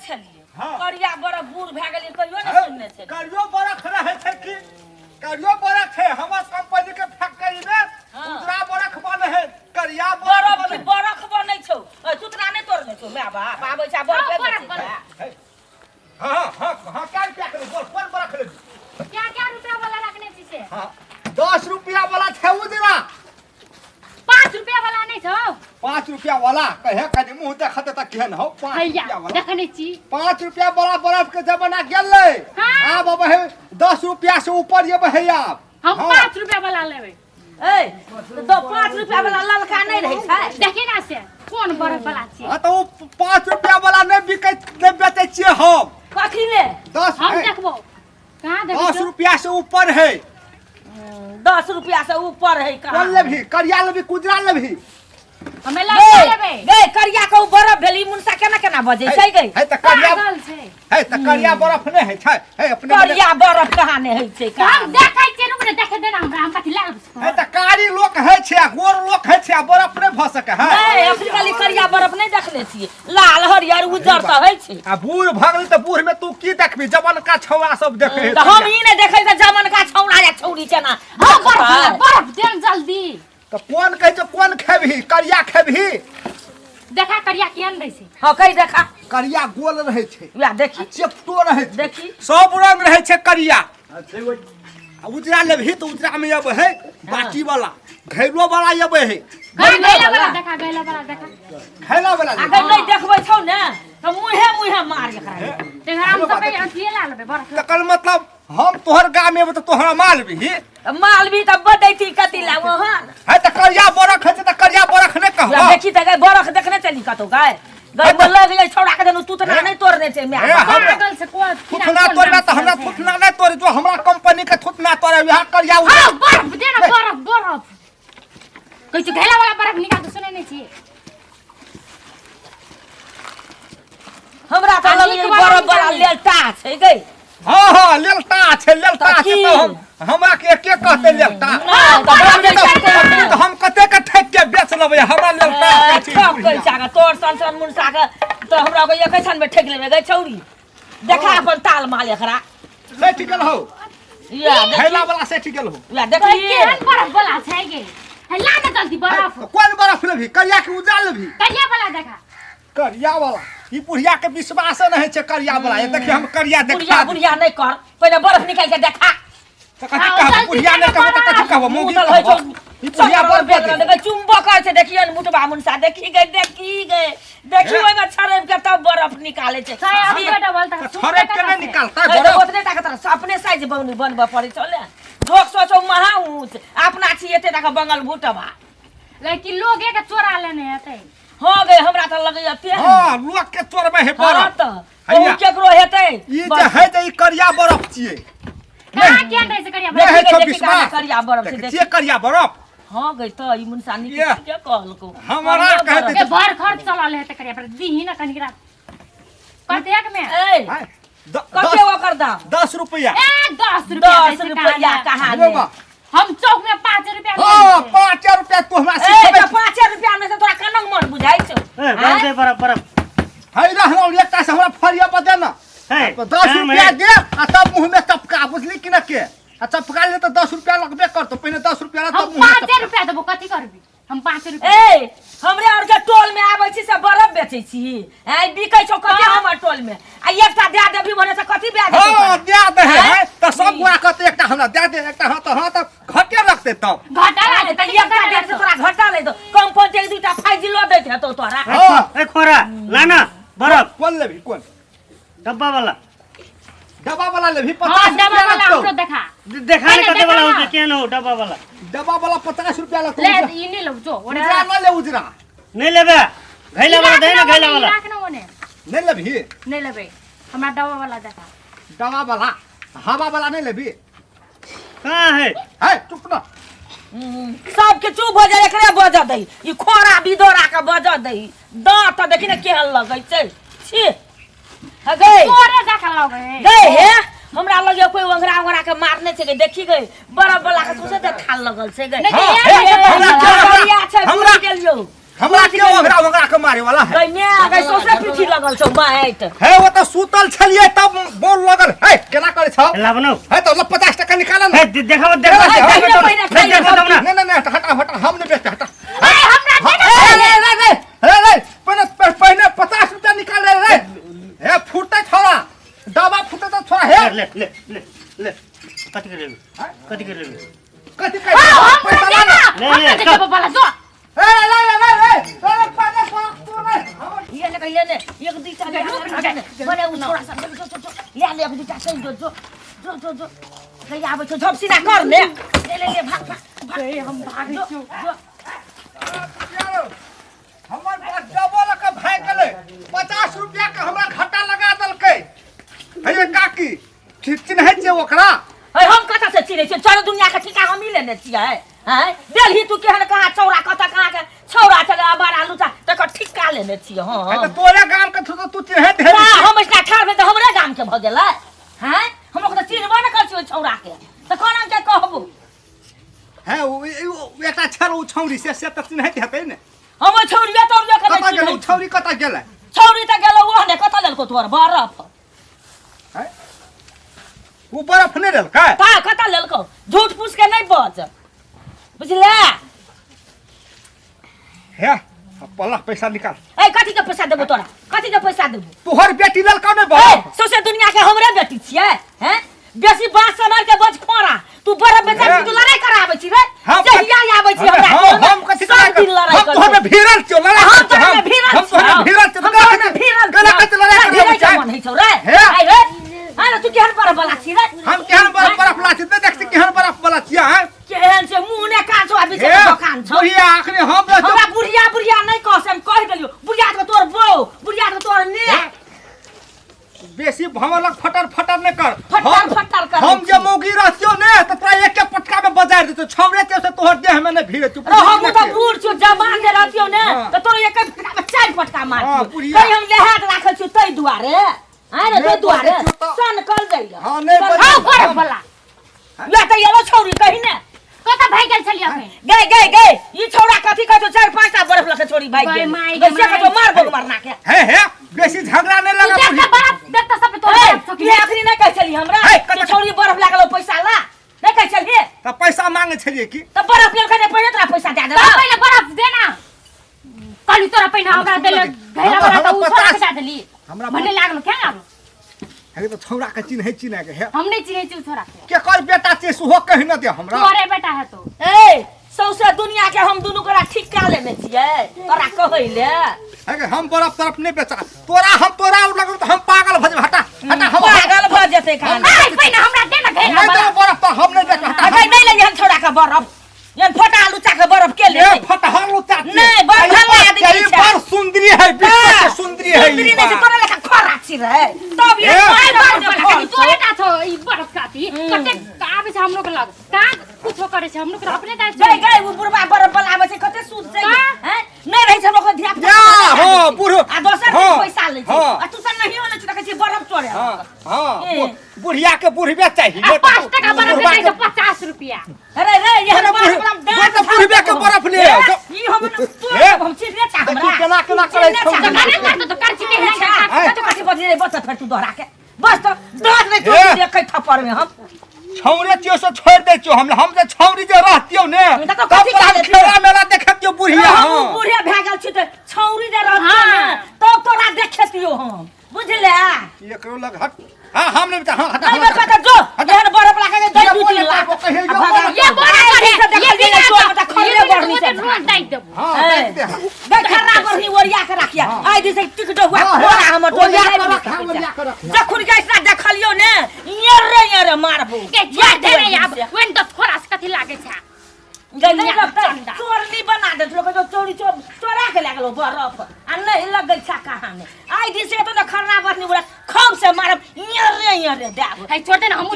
छलियै। हाँ। करिया बरफ बूढ़ भए गेलियै, कहियो नहि सुनने छलियै। करियो बरख रहै छै की? करियो बरख छै हमर कंपनी के फैक्ट्री में। हाँ। उजरा बरख बने है, करिया बरख बरफ बने की बरख बनै छौ? ए, सुतना नहि तोड़ने छौ माय बाप आबै छै आ बरफ हाँ, बेचै बरफ छै। बरफ। है। हाँ हाँ हाँ, क्या रुपया के बोल, कोन बरख लेबी? क्या क्या रुपया वाला रखने छी से? हाँ, 10 रुपया वाला छै उजरा। 5 रुपया वाला नहीं छौ? 5 रुपया वाला कहे, कनि मुँह देखत तऽ केहन हौ 5 हैया रुपया वाला। देखने छी। 5 रुपया वाला बर्फ के जमाना गेलै। हाँ। आब अब है 10 रुपया से ऊपर जेबै है आब। हम हाँ। 5 रुपया वाला लेबै। ए, तऽ 5 रुपया वाला ललका नहि रहै छै? देखी ना से कोन बर्फ वाला छी। हाँ, तऽ ओ 5 रुपया वाला नहि बिकै, नहि बेचै छियै हम। कथी ले? दस हम है, देखबो कहाँ देखै दस छौ? रुपया से ऊपर है। 10 रुपया से ऊपर है कहाँ? कोन लेबही, करिया लेबही, कुजरा लेबही? हमे ललका गै लेबै। गै, करिया के उ बरफ भेल, ई मुनसा केना केना बजै छै गै? है तऽ करिया। पागल छै। है तऽ करिया बर्फ नहि होइ छै है अपने मने- करिया बरफ कहाँ नहि होइ छै? हम कहाँ? देखै छियै, रुक ने, देखे देना हमरा, हम कथी लए लेबै? है तऽ कारी लोक होइ छै आ गोर लोक होइ छै आ बर्फ नहि भऽ सकै है। नहि, अखन खाली करिया बरफ नहि देखने छियै, लाल हरियर उज्जर तऽ होइ छै। आ बूढ़ भऽ गेली तऽ बूढ़ में तू की देखबी? जवनका छौड़ा सब देखै है। तऽ हम ई नहि देखै तऽ जमनका छौड़ा या छौड़ी केना हाँ, बर्फ वाला, देखतै? बर्फ देन जल्दी। तऽ कोन कहै छौ, कोन खेबही? करिया खेबही? देखा, करिया केहन रहै छै। हँ, कहि देखा। करिया गोल रहै छै। वएह देखी। आ चेपटो रहै छै। देखी। सब रंग रहै छै करिया। आ उजरा लेबही तऽ उजरा में अबै है बाटी वाला, घैलो वाला अबै है। कहाँ? गैला गैला वाला। वाला देखा, गैला वाला देखा। घैला वाला। अगर नहि देखबै छौ ने तऽ मुँहे मुँहे मार एकरा। देखा, हम सब अथिए ला लेबै बर्फ। तकर मतलब हम तोहर गाम में एबै तऽ तोहरा मालबही? मालवी तऽ बदैती कथी ला वहाँ? है तऽ करिया बरख है छै तऽ करिया बरख नहि कहबह? देखी तऽ गै, बरख देखने चली कतौ गै? गै, बोलल गेलै छौड़ा के जनु तुतना नहि तोड़ने छै माय हे, बाप। हमरा- पागल छै कोन? थुथना तोड़बे तऽ हमरा थुथना नहि तोड़े जो, हमरा कंपनी के थुथना तोड़े वएह करिया उजरा। हाँ, बर्फ दे ना, बर्फ बर्फ कहै छी, घैला वाला बर्फ निकाल तऽ सुनै नहि छी। हमरा तऽ आ लगै नीक वाला बरफ बला निकाल। लेलटा छै गै। हाँ हाँ, लेलता छै, लेलता तऽ छै। की? तऽ हम हमरा के के कहते लेलता? नहि, तऽ बरफ अपने बेचै तऽ अपने तऽ हम कते के ठकि के बेच लेबै, हमरा लेलता कहै छै। ठक कहै छै आगे, तोर सन सन मुनसा के तऽ हमरा ओकर एकै क्षण मे ठकि लेबै गै छौड़ी। देखा अपन ताल माल एकरा। सठि गेल हौ। या देखी। घैला वाला सठि गेल हौ। या तो देखी। केहन बर्फ वाला छै गे? हे, ला ना जल्दी बर्फ। तऽ कोन बरफ लेबही, करिया के उजरा लेबही? करिया वाला देखा। करिया वाला ई बुढ़िया के विश्वास नहि छै करिया वाला। ये देखिए, हम करिया बुढ़िया देखा दी। बुढ़िया नहि कर, पहिले बर्फ निकालि के देखा। तऽ कथी हाँ, कहब? जल्दी बुढ़िया नहि से कहब तऽ कथी बर्फ। कहब? मुँह मौगी तऽ होइ छौ। कहब? ई बुढ़िया बड़ बेग बजै। देखै, चुम्बक छै, देखियौ ने मुटबा मुनसा, देखी गई, देखी गई, देखी। हे। ओहिमे छड़ैब के तब बर्फ निकालै छै। चाहे हमरो डबल तऽ तक छड़ैब के नहि निकालतै ए, तऽ बरफ? ओतने टाके तोरा अपने साइज बनबै बनबऽ पड़ै छौ ने। लोक सोचौ महा ऊँच, अपना छी एते टाके बंगल भुटबा। लेकिन लोगे के चोरा लेने हेतै। हँ गई, हमरा तऽ लगैया तेहन। हँ, लोक के चोरबै है हँ। बरफ। तऽ हैया। कहूँ केकरो हेतै। ई जे है जे ई करिया बरफ छियै। कहाँ केहन रहै छै करिया नहि बर्फ? है छौ देखी, विश्वास। करिया बरफ छै, देखै देखी। छियै करिया बरफ? हँ गई, तऽ ई मुनसा नीक ये। ठीके कहलकौ। हमरा करिया कहै बरफ। ए, भर खर्च चलल हेतै करिया बर्फ, दीही ना कनिक रात कतेक में? ए, हाय, कते ओकर दाम? 10 रुपैआ। ए, 10 रुपया 10 दै छै रुपैआ कहाँ? कहाँ हेलो ने? बा। हम चौक में 5 रुपया में हाँ, दै छै। 5 रुपया तू हमरा ए, सिखेबै? तऽ 5 रुपया में से तोरा कनक मन बुझाइ छौ? ए, बरफ दे, बरफ बरफ। है रहलौ, एकटा से हमरा फरिया पर दे ना। है 10 दाम रुपया है। दे आ तब मुँह में चपका, बुझली कि न के? आ चपका ले तऽ 10 रुपया लगबे करतो, पहिने 10 रुपया ला हम तब मुँह में 5 चपका। रुपया देबो, कथी करबी? हम 5 रुपया। ए, हमरे और के टोल में आबै छी से बरफ बेचै छी? ए, बिकै छौ कते हमर टोल में? आ एकटा दए देबही भने से कथी दए देतौ हाँ तोरा? दे दे है। हैं? तऽ सब गोरा कहते एकटा हमरा दे दे, एकटा। हाँ तऽ हाँ तऽ घटे रखते तब। घाटा ए, लागतै। तऽ एकटा दे से तोरा घटा ले दो, कम पहुँच एक दूटा फाइजिलो दैत हेतौ तोरा। हाँ। ए खोरा, लाना बरफ। कोन लेबही, कोन? डब्बा वाला। डब्बा वाला लेबही? हाँ, 50 डब्बा रुपया वाला लगतौ। हमरो देखा। देखा ने नहीं, कते वाला देखा हो ना। छै, केहन हो डब्बा वाला? डब्बा वाला 50 रुपया लगतौ। ले। उजरा। ई नहीं लो जो ओने। उजरा न ले, उजरा। नहीं लेबे, घैला वाला दे ना, घैला वाला। राख ना ओने। नहीं लेबही? नहीं लेबे, हमरा डब्बा वाला देखा। डब्बा वाला, हवा वाला नहीं लेबही? कहाँ है? है चुप ना। सबके चुप भऽ जाय, एकरे बजऽ दही, ई खोरा बिदोरा के बजऽ दही। दाँत तऽ देखी ने केहन लगै छै, छी हे गै। तोरे देखा लगे। गै हे, हमरा लगे कोई ओंघरा ओंघरा के मारने छै गै। देखी गै, बरफ वाला के सोचे तऽ थाल लगल छै गै। नहीं, हाँ, ये हे, नहीं, हमरा के बढ़िया छै। हमरा बुझि गेलियौ। हमरा के ओंघरा ओंघरा के मारे वाला है? गै my गै, सौंसे पीठी लगल छौ my. लाइट हे ओ तऽ सुतल छलियै तब बोल लगल हे केना करै छौ लाब न हे तऽ 50 टका निकाल ने हे देखाब देखाब हे, पहिले पहिले खाइ देखाब तब ना नहीं नहीं नहीं हटा हटा हम नहीं बेचते हटा ए हमरा दे ना रे रे रे रे रे पहले पहले 50 रुपया निकाल रे रे हे फूटते छोड़ा दवा फूटते तो छोड़ा हे ले ले ले ले कथी के लेबे कथी के लेबे कथी हाँ, कह हमरा पैसा दे ला ना ना ले, हमरा ले, दे चल। डब्बा वाला जो रे रे रे रे रे रे पहले तू रे ये ले ले ले एक दुईटा ले ले ले बने उ छोरा सब जो जो जो ले ले एक दुईटा चल जो जो जो जो जो कहिया आबै छौ झपसीना कर ले ले ले ले भाग भाग भाग हम भागै जो छियौ जो हमर पास डबल के भाग गेलै 50 रुपया के हमरा घाटा लगा देलकै हे काकी चिन्है छियै ओकरा है हम कतऽ से चिन्है छियै चलो दुनिया के ठीका हमही लेने छियै हैं देलही तू केहन कहाँ चौरा कतऽ कहाँ के छौरा छलै अबारा लुचा तकर ठिक्का लेने छियै हे हम तऽ तोरे गाम के तू तू चिन्हैत हेबी ता हम ऐसना ठाढ़ भेल तऽ हमरे गाम के भऽ गेलै हैं हम ओकरा चिन्हबो ने करै छियै ओहि छौरा के तऽ कोना के कहबो हे उ एकटा छल उ छौरी से से तऽ चिन्हैत हेतै ने हम ओहि छौरिया तौरिया के कतऽ नहि गेल उ चिन्है छौरी कतऽ गेलै छौरी तऽ गेलौ ओह ने कतऽ लेलको तोहर बरफ हैं? उ बरफ नहि लेलकै ता कतऽ लेलको झूठ फूस के नहि बज बुझले हे पल्ला पैसा निकाल ए कथी के पैसा देबो तोरा कथी के पैसा देबो तोहर बेटी लेलकौ नहि ए बरफ सौंसे दुनिया के हमरे बेटी छियै हैं बेसी बात समझ के बच खोरा तू बरफ बेचा छी तू लड़ाई कराबै छी रे हम जहिया आबै छी हमरा हम घर में, हम कथी सब दिन लड़ाई हम तोहर में करै भिड़ल छियौ लड़ाई हम करै छियौ, तोहर में भिड़ल हम तोहर में भिड़ल छियौ हम तोहर में भिड़ल केना छियौ। कथी लड़ाई तोरा कराबै भिड़ै के छै मन होइ छौ रे हे। आइ रे आइ रे तू केहन बरफ वाला छी रे हम केहन बरफ बरफ वाला छी नहि देख छी केहन बरफ वाला छियै हैं केहन छै मुँह ने कान छौ आ बीचे हे दोकान छौ बुढ़िया अखने हम रहतौ हमरा बुढ़िया बुढ़िया नहि कह से हम कहि देलियौ बुढ़िया के तोर बौ बुढ़िया के तोर ने हे? बेसी भमलक फटर फटर नहि कर फटर फटर करै हम जे छी। मौगी रहतियौ ने तऽ तोरा एके पटका में बजार देतौ छौरे ते से तोहर देह में नहि भिड़े तू अरे हम तऽ बूढ़ छियौ जवान जे रहतियौ ने हाँ। तऽ तोर एक फटका में चारि फटका हाँ, मारतियौ बुढ़िया। कहीं हम लेहात राखल छियौ ताहि दुआरे आँय रे नहि ताहि दुआरे बजै छियौ तऽ- सन कल दैया हाँ, नहि बजै हाँ बरफ वाला या तऽ एलो छौरी कही ने कतऽ भागि गेल छलियै अखन गई गई गई ई छौड़ा कथी कहै छौ चारि पाँच टा बर्फ लके छोड़ी भागि गई गेल माई, गई गई से माई। कहै छौ मार बोग मरना के हे हे बेसी झगड़ा नहि तू लगा देख तऽ बरफ देख तऽ सब तोर ए, बरफ तू छौ अखनी नहि कहै छली हमरा हे, कि कतऽ- छौड़ी बर्फ लागल हौ, पैसा ला नहि कहै छली तऽ पैसा मांगे छलियै की तऽ बर्फ लेलकै ने पहिले तोरा पैसा दए तो देलक पहिले बरफ दे ना कहली तोरा पहिने हमरा देले घैला हमरा वाला तऽ उ छोड़ा 50 के दए देली हमरा भने लागल केना आब हे तऽ छौड़ा के चिन्है चिन्ह के हे हम नहीं चिन्है छी उ छोरा के केकर बेटा छै सेहो कहि न दे हमरा तोरे बेटा है तो ए सौंसे दुनिया के हम दुनू गोरा ठिक्का लेने छियै तोरा कहै ले हे गे, हम बरफ तरफ नहि बेचा तोरा हम तोरा और लगल तऽ हम पागल भऽ जेबै हटा हटा हम पागल भऽ जेतै कान आइ पहिने हमरा दे ना घैला नहि वाला देबै बरफ तऽ हम नहि बेचब हटा अगर नहि लेलियै हम छौड़ा के बरफ एहन फोटा लुच्चा के बरफ के ए लेतै फटहर लुच्चा छियै। नहि, बड़ ई भला आदमी ई छै। बड़ सुन्दरी है विश्व के सुन्दरी है ई सुन्दरी नहि छै बा। तोरा लेखा खरा छी रे तब ये ए, आइ बरफ बरफ वाला वाला खाली तोरे टा छौ ई बरफ काती कतेक आबै छै हमरो के लग कहाँ कुछो करै छै हमरो के अपने दाय गई गई उ बुढ़बा बरफ वाला आबै छै कते सूद छै का? हैं नहि रहै छै हमरो धिया पुता या, हाँ, बूढ़ आ दोसर दिन हाँ, पैसा लै छै हाँ। आ तू सब नहियो लै छै देखै छी बरफ चोरे हाँ हाँ ए। बुढ़िया के बुढ़बे चाही आ 5 टका बरफ बुढ़बा के के दै छै 50 रुपया अरे रे ये अरे हम बुढ़- बरफ बुढ़ तऽ बुढ़बे के बरफ ले आउ। ई हम तू ए। हम चिन्हने छा देखी हमरा केना केना करै चिन्हने छौ। छा तऽ हमरा। कना करतौ तऽ कर छी चिन्हने छा आँय। कतौ कथी बजै बस फेर तू दोहरा के बस तो दाँत नहि ए। तोड़ देखै थप्पड़ में हम छौरे छियौ से छोड़ि दै छियौ हम हम जे छौरी जे रहतियौ ने तऽ तब कथी तोरा हम कह देतियौ? खेला मेला देखतियौ बुढ़िया हम हाँ बूढ़े भए गेल छी तऽ छौरी जे रहतियौ हाँ। ने तब तोरा देखेतियौ हम बुझले एकरो लग हट हाँ हम नहीं हाँ हटा नहीं बेटा तो जो एहन बरफ लागे के दे दू तीन लाख कहियो आ भगा- ये बड़ा आइ करे से ये देखल बिना गेलै चोर तऽ ये खड़े बिना बढ़नी तो छै रोज दाइ देबो हाँ ए। देख दे हाँ। गै खर्रा बढ़नी ओरिया के राखिया आइ दिन से टिकट हुआ हाँ, खोरा हमर तो ओरिया नहीं के रख, बुझै हाँ, ओरिया के रख। जखुन के ऐसा देखलियौ ने ये रे ये रे मारबो के छोड़ दे रे आब ओइन तऽ थोड़ा से कथी लागे छै गै नहीं लगतै चंदा। चोरनी बना दे लोक जो चोरी चोर चोरा के लागलो बरफ आ नहीं लगै छै कहाँ ने आइ दिन से तो खर्रा बढ़नी उड़ा खम से मारब ये रे ये रे देब है छोड़ दे ना हम